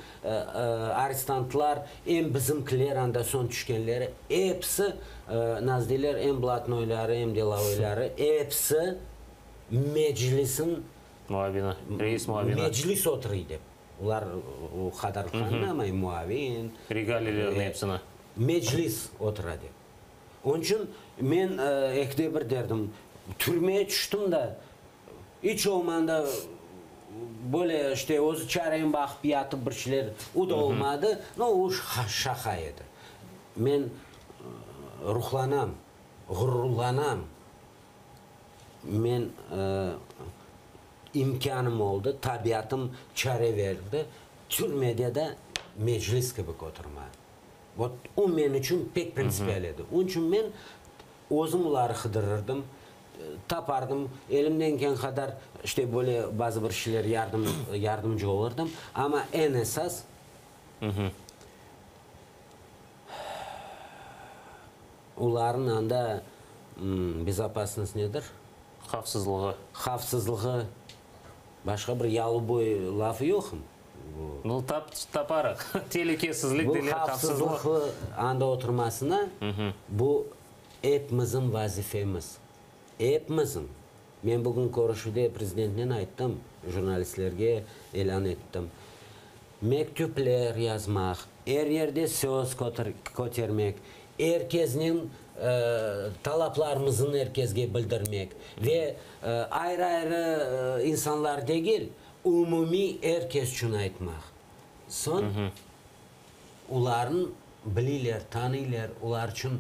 arestantlar, em bizimkiler, anda soñ tüşkenleri, episi, nasıl deyler, em blatnoyları, em delovoyları, episi Meclisniñ Muavini, reis muavini. Meclis oturuy dep. Olar o qadar añlamay, muavin. Regalilerini epsini. Meclis otura dep. Onıñ içün men ekide bir derdim, türmeye tüştim da. İç olmağanda böyle işte özü çareni baqıp yatıp bir şeyler, o da olmadı. No, o şaqa edi. Men ruhlanam, ğururlanam. Men imkânım oldı, tabiatım çare berdi, türmede de Meclis kibi oturma. Vot, o men içün pek printsipial edi. Onıñ içün men özüm oları qıdırırdım, tapardım, elimden kelgen qadar, işte, böyle bazı bir şeyler yardım, yardımcı olurdım. Amma eñ esas, olarnıñ anda bezopasnost nedir? Havfsızlığı. Havfsızlığı, başqa bir yalıboy lafı yoqmı? Nu, tap, taparıq. Telükesizlik derler, havfsızlıq. Bu havfsızlıqlı anda oturmasına, bu epimizin vazifemiz. Epimizin. Men bugün körüşüvde prezidentnen ayttım, jurnalistlerge ilân ettim. Mektüpler yazmaq, er yerde söz kötermek, er keznen talaplarımıznı er kezge bildirmek ve ayrı-ayrı insanlar degil, Umumiy er kes içün aytmaq. Soñ, olarnı bileyler, tanıylar, olar içün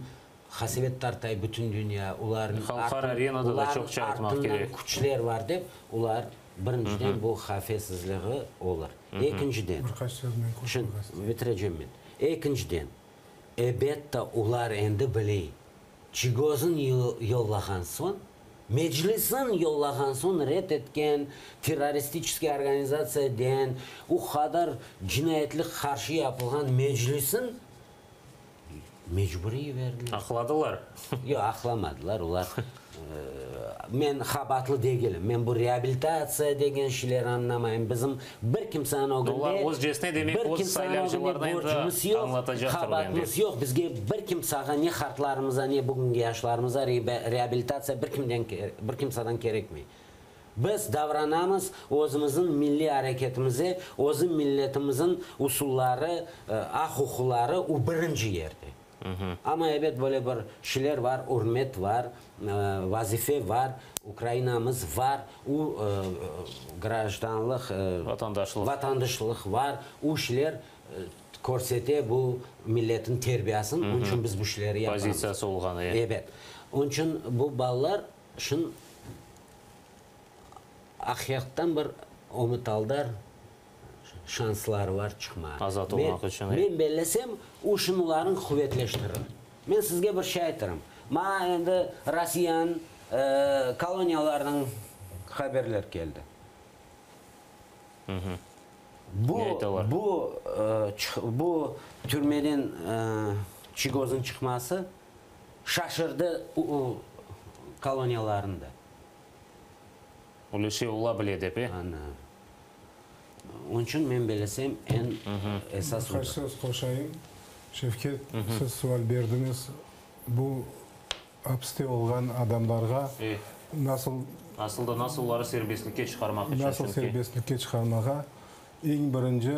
qasevet tartay bütün dünya, olarnıñ Halqara arenada da çoqça aytmaq artından kerek. küçler var dep, olar, birinciden, bu havfsızlığı olur. Ekinciden, Bir qaç söz men şimdi qoşmağa isteyim. bitirecem men. Ekinciden, ebette, olar endi biley, Çiygozın yollağan soñ, Meclisniñ yollağan soñ red etken terroristiçeskiy organizatsiya den o qadar cinayetlik qarşı yapılğan Meclisniñ mecburiy yiberdiler. Aqladılar. Yoq, aqlamadılar. Olar, men qabaatlı degilim. Men bu reabilitatsiya degen şeyler añlamayım. Bizim bir kimseniñ ögünde, Olar özcesine, demek, bir öz kimseniñ ögünde saylavcılarına endi borcumız yoq, añlatacaqtır endi. qabaatımız yoq. Bizge bir kimsağa, ne qartlarımıza, ne bugünki yaşlarımıza reabilitatsiya bir kimden, bir kimsadan kerekmey. Biz davranamız özümizniñ milliy areketimize, özüm milletimizniñ usulları, aq-uquqları, o birinci yerde. Amma, ebet, böyle bir şeyler var, ürmet var, vazife var, Ukrainamız var, o grajdanlıq, Vatandaşlıq. vatandaşlıq var, o şeyler körsete bu milletin terbiyasını, onıñ içün biz bu şeyleri yapamız. Pozitsiyası olğanı, e. Ebet. Onıñ içün bu balalar şın aqiqattan bir ümüt aldar. Şansları var çıqmağa. Azat olmaq içün. Men bellesem, o şunıların quvetleştirir. Men sizge bir şey aytırım. Maña endi Rossiyanıñ koloniyalarınıñ haberler keldi. Bu, bu, bu türmeden Çiygozıñ çıqması şaşırdı koloniyalarnı da. Öyle şey ola bile dep, e? Ana. Onıñ içün men belesem, eñ esas Bir qaç odır. söz qoşayım. Şevket, siz sual berdiñiz, bu apiste olğan adamlarğa nasıl. Asıl da nasıl oları serbestlikke çıqarmaq içün, Nasıl çünki. serbestlikke çıqarmağa? Eñ birinci,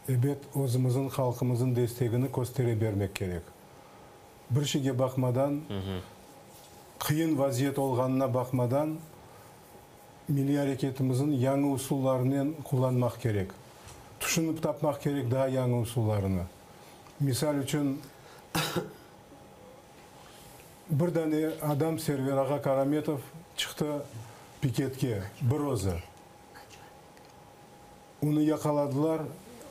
ebet, özümizniñ halqımıznıñ destegini köstere bermek kerek. Bir şeyge baqmadan, qıyın vaziyet olğanına baqmadan, milliy areketimizniñ yañı usullarınen qullanmaq kerek. Tüşünip tapmaq kerek daa yañı usullarını. Misal içün, bir dane adam Server ağa Karametov çıqtı piketke, bir özü. Onı yaqaladılar,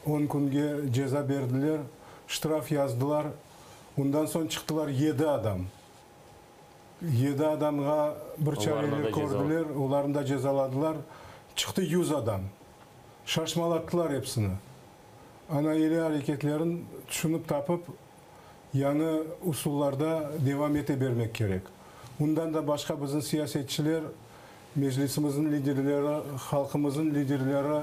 on künge ceza berdiler, ştraf yazdılar. Ondan soñ çıqtılar yedi adam. Yedi adamğa bir çareler kördiler, olarnı da cezaladılar. Çıqtı 100 adam. Şaşmalattılar episini. Ana ele areketlerin tüşünip tapıp, yañı usullarda devam ete bermek kerek. Bundan da başqa bizim siyasetçiler, Meclisimizniñ liderleri, halqımıznıñ liderleri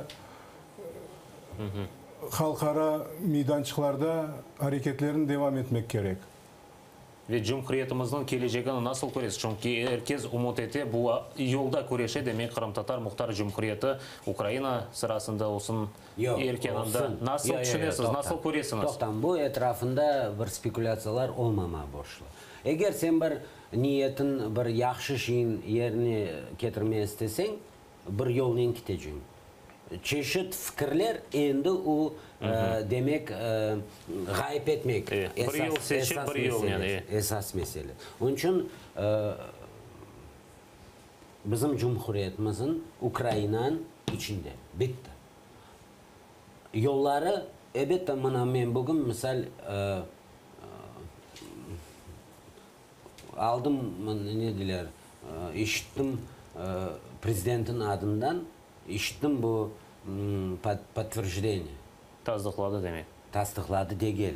halqara meydançıqlarda areketlerini devam etmek kerek. Ve cumhuriyetimizniñ kelecegini nasıl köresiz? Çünki er kes ümüt ete, bu yolda küreşe, demek, Qırımtatar Muhtar Cumhuriyeti Ukraina sırasında olsun, er kenanda. Nasıl tüşünesiz, nasıl köresiñiz? Toqtañ, bu etrafında bir spekulâtsiyalar olmama borçlu. Eger sen bir niyetiñ, bir yahşı şeyin yerine ketirmege isteseñ, bir yolnen keteceñ. Çeşit fikirler endi o, demek, ğayıp etmek esas mesele. Esas mesele. Onıñ içün bizim cumhuriyetimizin Ukrainanıñ içinde. Bitti. Yolları, elbette, mına men bugün, misal, aldım, ne deyler, eşittim prezidentniñ adından, İşittim bu podtverjdeniye. Tasdıqladı demek. Tasdıqladı degil,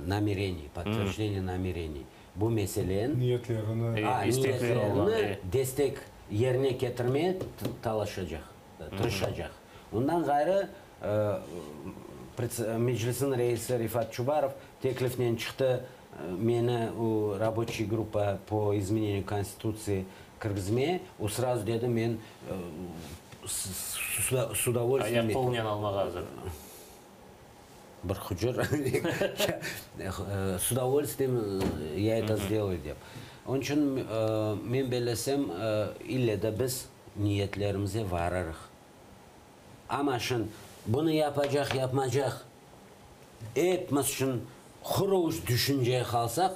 namereniye, podtverjdeniye namereniy. Bu meselen. Niyetlerini. A, niyetlerini destek yerine ketirmeye talaşacaq, tırışacaq. Ondan ğayrı, Meclisniñ reisi Refat Çubarov teklifnen çıqtı, meni o raboçiy gruppa po izmeneniyu Konstitutsii kirgizmeye, o srazu dedi, men s udovolstviyem. Ayaq-qolnen almağa azır. Bir hucur, s udovolstviyem ya eto sdeloyu dep. Onıñ içün men bellesem, ille de biz niyetlerimize varırıq. Amma şın bunı yapacaq, yapmacaq, epimiz şın huruş düşünceye qalsaq,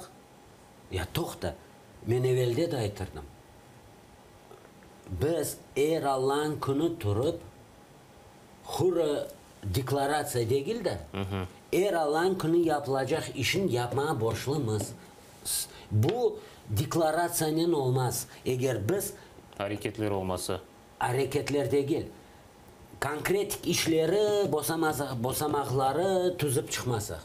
ya toqta, men evelde de aytırdım, biz er Allanıñ künü turıp, huru deklaratsiya degil de, er Allanıñ künü yapılacaq işin yapmağa borçlumız. Bu deklaratsiyanen olmaz, eger biz. Areketler olmasa. Areketler degil, konkretik işleri, bosamaqları tüzip çıqmasaq.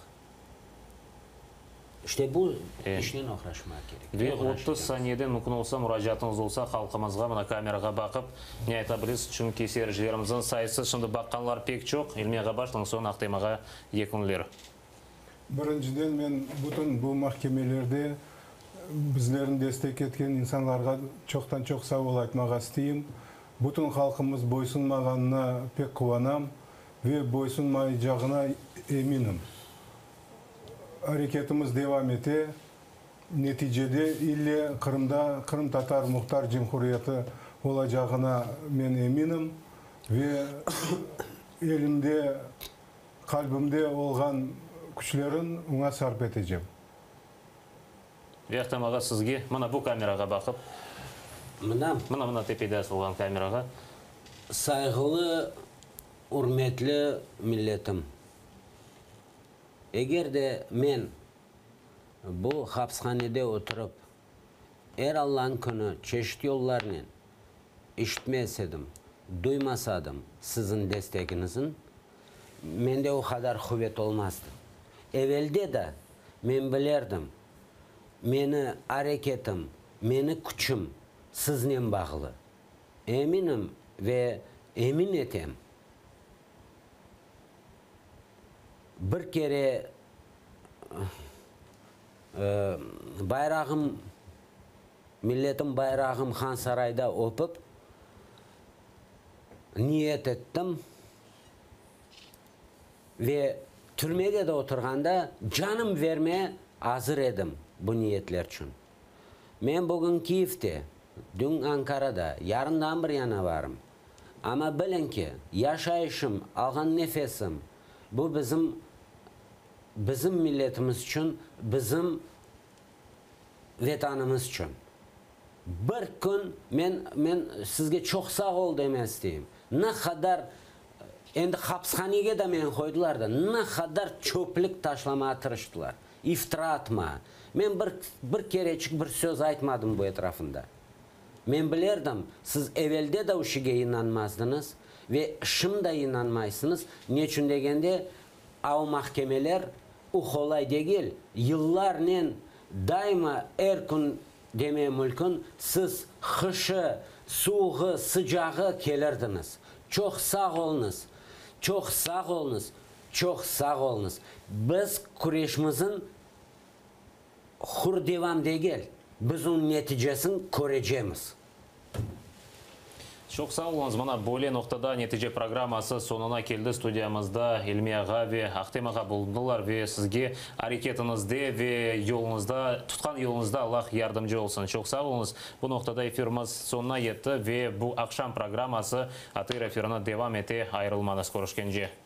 İşte bu işnen oğraşmaq kerek. Ve 30 saniyede mümkün olsa, muracaatıñız olsa, halqımızğa, mına kamerağa baqıp, ne ayta bilesiz? Çünki seyircilerimizniñ sayısı, şimdi baqqanlar pek çoq. İlmi ağa başlañ, soñ Ahtem ağa yekünler. Birinciden men bütün bu mahkemelerde bizlerni destek etken insanlarğa çoqtan-çoq sağ ol aytmağa isteyim. Bütün halqımız boysunmağanına pek quvanam ve boysunmaycağına eminim. Areketimiz devam ete. Neticede ille Qırımda Qırımtatar Muhtar Cumhuriyeti olacağına men eminim ve elimde Qalbimde olğan küçlerin oña sarp etecem. Ve Ahtem ağa, sizge, mına bu kamerağa baqıp. Mına. Mına, mına tepede asılğan kamerağa. Sayğılı, ürmetli milletim! Eger de men bu hapshanede oturıp, er Allanıñ künü çeşit yollarnen işitmez edim, duymasadım siziñ destegiñiziñ, mende o qadar quvet olmazdı. Evelde de men bilerdim, meni areketim, meni küçüm siznen bağlı. Eminim ve emin etem, bir kere bayrağım, Milletim bayrağım Han Sarayda öpip, niyet ettim ve türmede de oturğanda canım vermeye azır edim bu niyetlerçün. Men bugün Kiyevde, dün Ankarada, yarından bir yana varım. Amma biliñ ki, yaşayışım, alğan nefesim, bu bizim, bizim milletimiz içün, bizim Vetanımız içün. Bir kün men, men sizge çoq sağ ol deme isteyim. Ne qadar, endi hapshanege de meni qoydılar da, ne qadar çöplük taşlamağa tırıştılar, iftira atmağa. Men bir, bir kereçik bir söz aytmadım bu etrafında. Men bilerdim, siz evelde de uşige inanmazdıñız ve şimdi de inanmaysıñız. Neçün degende, av mahkemeler U qolay degil, yıllarnen daima er kün deme mülkün, siz qışı, suvuğı, sıcağı kelirdiñiz. Çoq sağ oluñız, çoq sağ oluñız, çoq sağ oluñız. Biz küreşimizin. Hür devam degil, biz onıñ neticesini körecemiz. Çoq sağ oluñız. Mına böyle noqtada Netice programması soñuna keldi. Studiyamızda İlmi ağa ve Ahtem ağa bulundılar ve sizge areketiñizde ve yoluñızda, tutqan yoluñızda Allah yardımcı olsun. Çoq sağ oluñız. Bu noqtada efirimiz soñuna yetti ve bu aqşam programması ATR efirini devam ete. Ayırılmañız. Körüşkence.